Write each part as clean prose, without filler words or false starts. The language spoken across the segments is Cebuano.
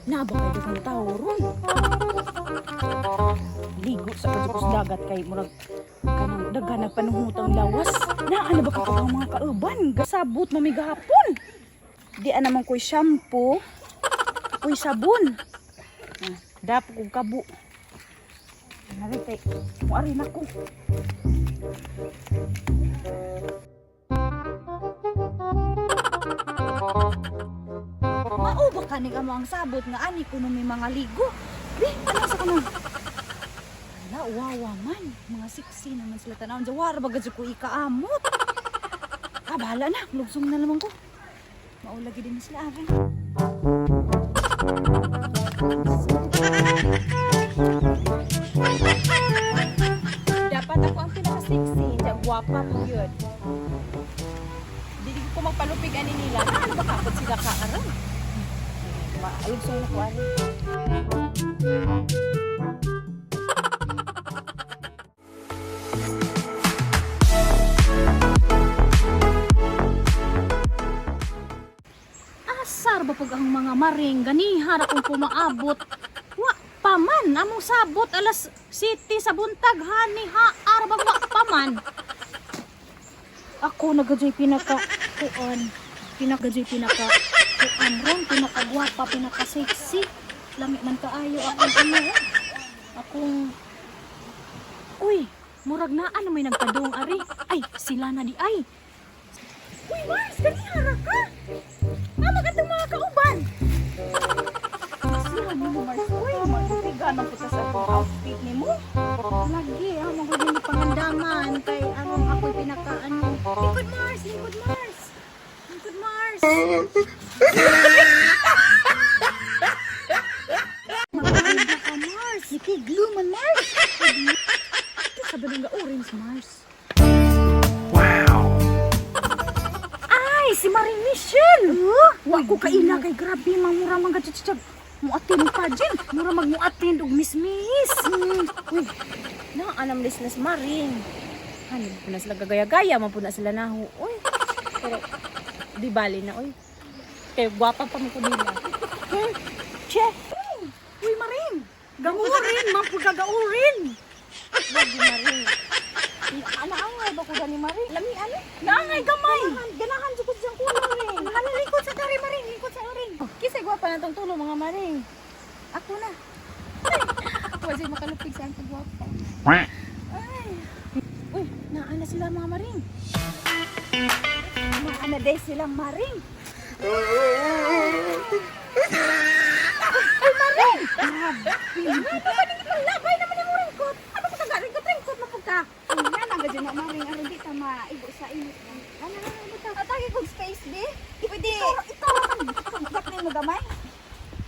Na ba kay daghang tao ron? Ligo sa kadugos dagat kay murag kanang daghan na panuhutang lawas. Naa na ba ka ang mga kauban? Gasabot mami gahapon. Di naman ko'y shampoo, ko'y sabon. Ah, dapo kong kabo. Nari kay muari na ko. Mao ba kaning amo ang sabot nga ani kuno may mga ligo? Di, ano sa kanang? Ala, wawa man. Mga sexy naman sila tanawon. Jawara ba gadyo ko ikaamot? Ah, bahala na. Lugsong na naman ko. Maulagi din na sila, aran. Dapat ako ang pinaka-sexy. Hindi, gwapa po yun. Hindi ko magpalupig ani nila. Na, ano ba kapot sila ka aron? Maalugsong na ko ani. Asar ba pag ang mga maring ganiha ra kung pumaabot. Wa pa man among sabot alas city sa buntag hani ha ar ba wa pa man. Ako nagajoy pinaka kuan, pinagajoy pinaka kuan ron pinaka gwapa, pinaka sexy. Lami man kaayo akong ano, eh. Akong Uy, murag naa na may nagpadung ari. Ay, sila na di ay. Uy, Mars! Ganiha ra ka! Ama ka mga kauban! Sila ni mo, Mars. Uy, magpiga na po sa akong outfit ni mo. Lagi, ah, magiging pangandaman kay anong ako'y pinaka ano. Lingkod Mars, lingkod Mars. Lingkod Mars. Maganda ka, Mars. Nikiglo man Mars. Sa ba orange, Mars? Wow. Ay, si Maring Michelle! Wa ko kaila kay grabe mamura man gachichag. Muatin pa jin. Mura magmuatin og mismis. Uy, na anam lisnes maring. Ano po na sila gagaya-gaya, man po na sila naho. Uy, pero di bali na, uy. Kay gwapa pa mo ko nila. Che. Uy, Maring. Gangurin, mampugagaurin. Lagi maring. Anaangay ba ko gani maring? Lami ano? Naangay gamay. Ganahan jud ko siyang kulor eh. Ano lingkod sa tari Maring, lingkod sa oring. Kisay gwapa na tong tulo mga maring. Ako na. Wa siya makalupig sa ang pagwapa. Quack. Uy, naa na sila mga maring. Maana day silang maring. Labay naman ni mo ringkot. Ano ko taga ringkot ringkot mapug ka. Nga na gadyo na maring aron di ta maigo sa init. Ano na na bitaw. Atake kog space bi. Pwede. Ikaw man. Dak mo gamay.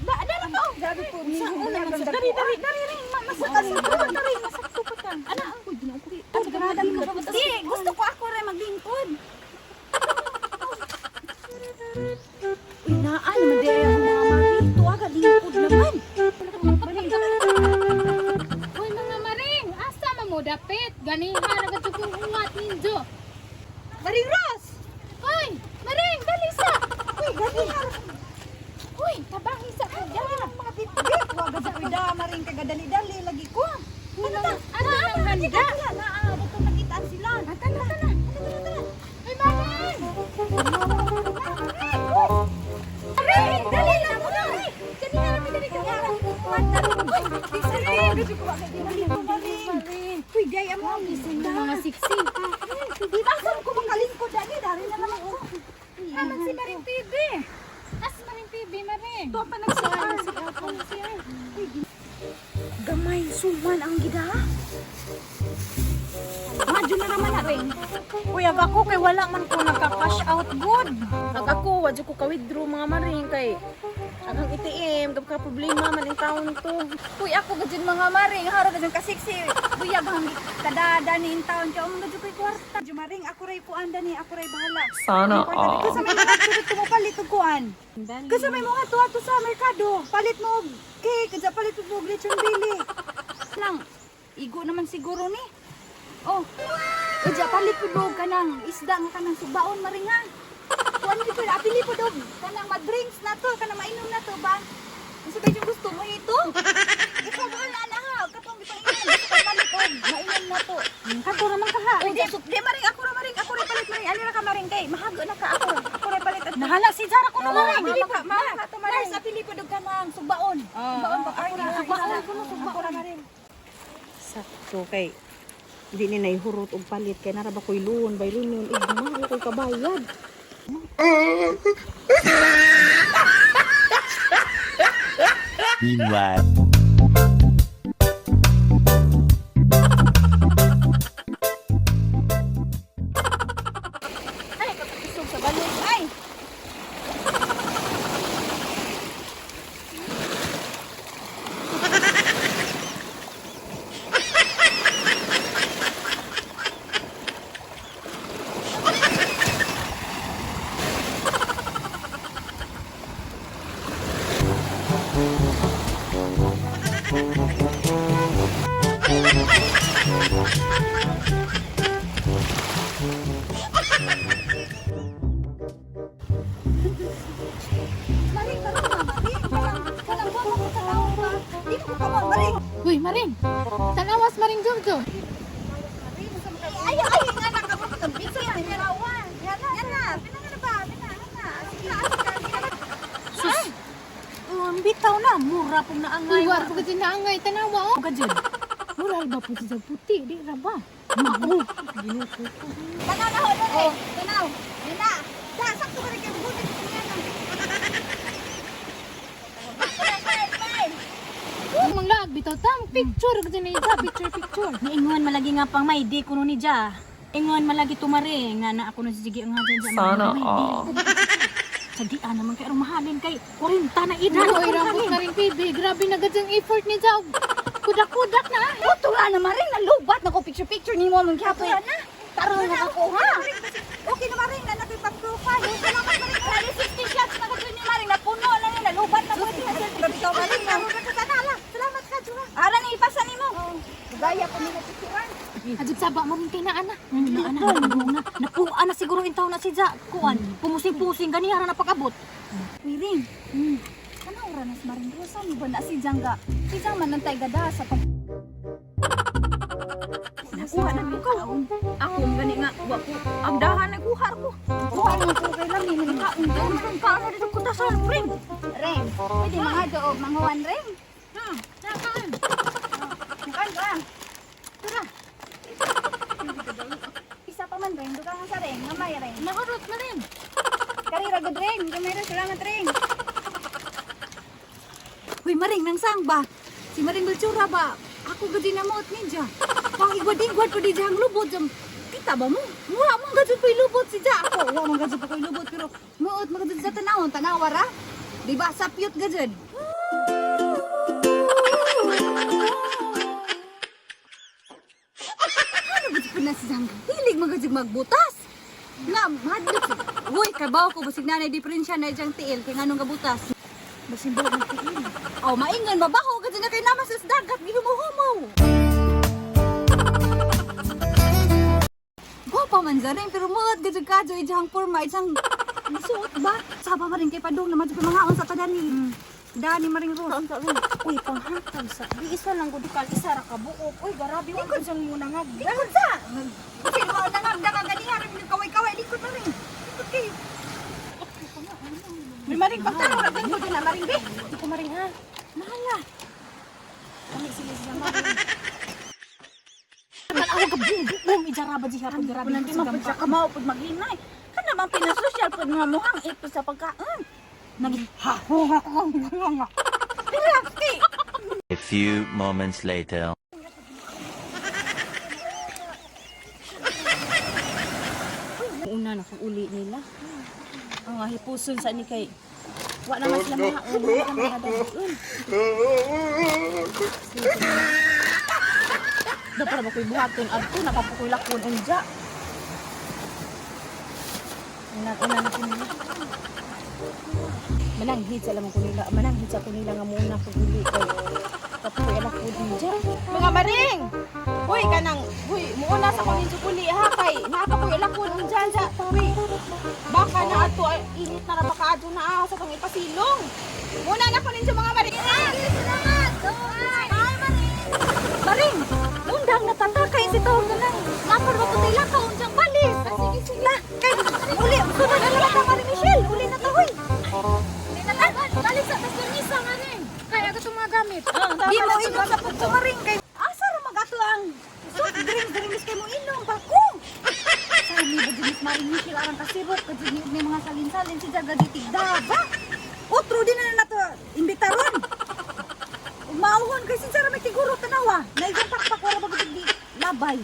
Da da na to. Grabe po ni. Sa una man sa dari dari dari ring masakto pa ta ring masakto pa ta. Ana uy ginoo ko. Di, gusto ko ako rin maglingkod. Uy naa naman di ang mga maring tuwaga lingkod naman. Uy, mga maring, asa man mo dapit? Ganiha ra gud kong ungat ninyo. Maring Ros! Uy, maring, dali sa. Uy, gani Uy, tabangi sa kuya. mga bitbit. Wa gad ko da maring kagadali-dali lagi ko. Ano ta? Ano ang handa? Sila na dito nakitaan sila. Tana tana. Tana tana. Uy, maring! Maring, dali na mo na. Kanina ra mi dali kanyara. Uy, di sa rin. Maring. Uy, day amo ang Gising mo mga sexy. Di ba saan ko makalingkod dani dari na naman ko. Aman si Maring TV. As Maring TV, Maring. Tuwa pa nagsiar si Gamay suman ang gida. Madyo na raman na ring. Uy, ag ako kay wala man ko nagka-cash out good. Ag ako, wa jud ko ka-withdraw mga maring kay ang ATM, gab ka problema man ang taon to. Uy, ako gajud mga maring, haro gajud ka sexy. Buyag hang kadada ni in town kay umang gajud koy kwarta. Jud maring ako ray kuan dani, ako ray bahala. Sana all. Kasi may mga tulad mo palit og kuan. Kasi may mga tuwa to sa merkado. Palit mo og cake, kasi palit mo og lechon bili. Lang, igo naman siguro ni. Oh. Uja palit po og kanang isda nga kanang subaon maringa. Kuan di ko apili po dog kanang ma-drinks na to kanang to ba? Unsa ba yung gusto mo ito? Ikaw ba na na ha? Katong gipangingnan gusto ka palit og maingon na to. Kato raman ka ha. Uy, di, di maring ako ra maring ako ra palit maring. Ali ra ka maring kay mahago na ka ako. Ako ra palit at Nahala si Zara ko Oo, maring. dili pa, ma, to maring. Sa pili po dug ka nang sugbaon. Sugbaon ba ako ra? Sugbaon ko no, sugbaon. Ako ra maring. Sakto kay di ni naihurot og palit kay nara ba koy luon bay luon igma ko kabayad. Meanwhile. Ay, kapatisog sa balon. Ay. Maring ka na, maring. Kanang wa mo ka tao ba? Di mo ka mo maring. Uy, Maring. Tanawas Maring Jojo. Ay, ay, nga na ka mo katambig sa yan. Yan na, yan na. Pinanga na ba? Pinanga na. Sus. Bitaw na mura pong naangay. Uy, war po kasi naangay tanawa oh. Gajud. Mura ba po sa puti di ra ba? Mao. Tanaw na ho, dali. Tanaw. Yan na. Da, sakto ka rin kayo. Buti ko niya na. Mang laag bitaw tang picture gud ni sa picture picture. Niingon malagi nga pang may di kuno ni Ja. Ingon malagi tumare nga na ako na sige ang hadyan sa Sana all. Sa di naman kay arong mahalin kay 40 na edad. Uy, rampot na rin baby. Grabe na gud ang effort ni Jaw. Kudak-kudak na. Puto na maring nalubat na ko picture picture ni mo mong gyapon. na. Taro na ako ha. Okay na maring na nakoy pag-profile. Salamat maring. Kali 60 shots na kadto ni maring napuno na ni nalubat na ko siya. Grabe ka maring. Salamat ka Jura. Ara ni ipasa nimo. Gaya ko nila picturean. Adjud saba maring kay naa na. Na na na napuan na siguro intaw na si Ja. Kuan, pumusing-pusing gani ara na pag-abot. Wiring. Kana ora na si Maring Rosa ni ba na si Jangga. Si Jang man nantay gada sa pag Nakuha na ko. Ako gani nga wa ko agdahan nagkuha ko. Kuha mo ko kay lami ni kaon Kaon kaon na dito ko tasal ring. Reng, pwede mga doog manghuan Reng. Ha, nakaan. Kan ba? Tara. Isa pa man Reng, dugang sa Reng, gamay Reng. Nahurot na rin. Kari ra gud Reng, gamay ra salamat Reng. Uy, Maring nang sang ba? Si Maring Belchura ba? Ako gud na moot ninja. Pang igwad-igwad pa di ang lubot jam. Kita ba mo? Mura mo gud pa lubot si Ja ako. Wa man gud pa koy lubot pero muot magud sa tanawon, tanawa ra. Di ba sapyot gud? Ano ba si na si Zangga? Hilig magajig magbutas. Nga, madlok. Uy, kabaw ko, basig nanay diferensya na diyang tiil, kay nganong gabutas. Basin ba ng tiil? Oh, maingon, mabaho, kasi na kay namas sa dagat, gihumuhumaw. Gwapa man dyan rin, pero muot, gajig kadyo, ijang forma, ijang nasuot ba? Saba ma rin kay padong naman sa mga sa kadani. Dani maring ro. Uy, panghatag sa. Di isa lang gud kal isa ra ka buok. Uy, garabi wa gud siyang muna nga. Likod sa! Kasi mo na nga, nakaganihan rin, kaway-kaway, likod na rin. Likod kayo. May maring pagtanaw ra ko din na maring be. Di ko maring ha. Mahala. Kami sila sila maring. Tanawa ka boom boom boom ijara ba di hapon grabe Kunan di man pud siya kamao pud maghinay. Kana man pinasosyal pud nga muhang ito sa pagkaon. Nag ha ho ha ha ha. Relax, kay. A few moments later. Una na kung uli nila. Ang hipuson sa ni kay wa naman sila mahaon, wa naman kadagon. Dapat ba ko'y buhaton adto nakapukoy lakon unja. Una una na ko nila. Mananghid sa lamang ko nila, mananghid sa ko nila nga muna kung uli kay kapoy alak ko unja. Mga maring! Uy, kanang, uy, muuna sa kunin kuli ha, kay nakapoy alakon unja sa uy. Baka na ato ay, init na ra baka adto na ah, sa tong ipasilong. Muna na ko ninyo, mga maring. Salamat. Bye, Maring. Maring, undang natatakay si tawag na lang. Napar ba ko tayo lakaw unjang balis? Sige, sige. Na, kay uli, sunod na lang ta, Maring Michelle. Uli na ta, hoy. Uli na ta. Balik sa tas misa, Maring. Kaya ka itong mga gamit. Di mo inom sa pugto, Maring, kay asa ra magato ang soft drinks diri mis kay mo inom pa ko. Sami ba jud Miss Maring Michelle arang kasibot kadto ni may mga salin-salin si Jaga gitigda ba? Otro din na nato imbitaron. Ug mauhon kay sinsara may tiguro tanawa. Naigang pakpak wala ba gud di labay.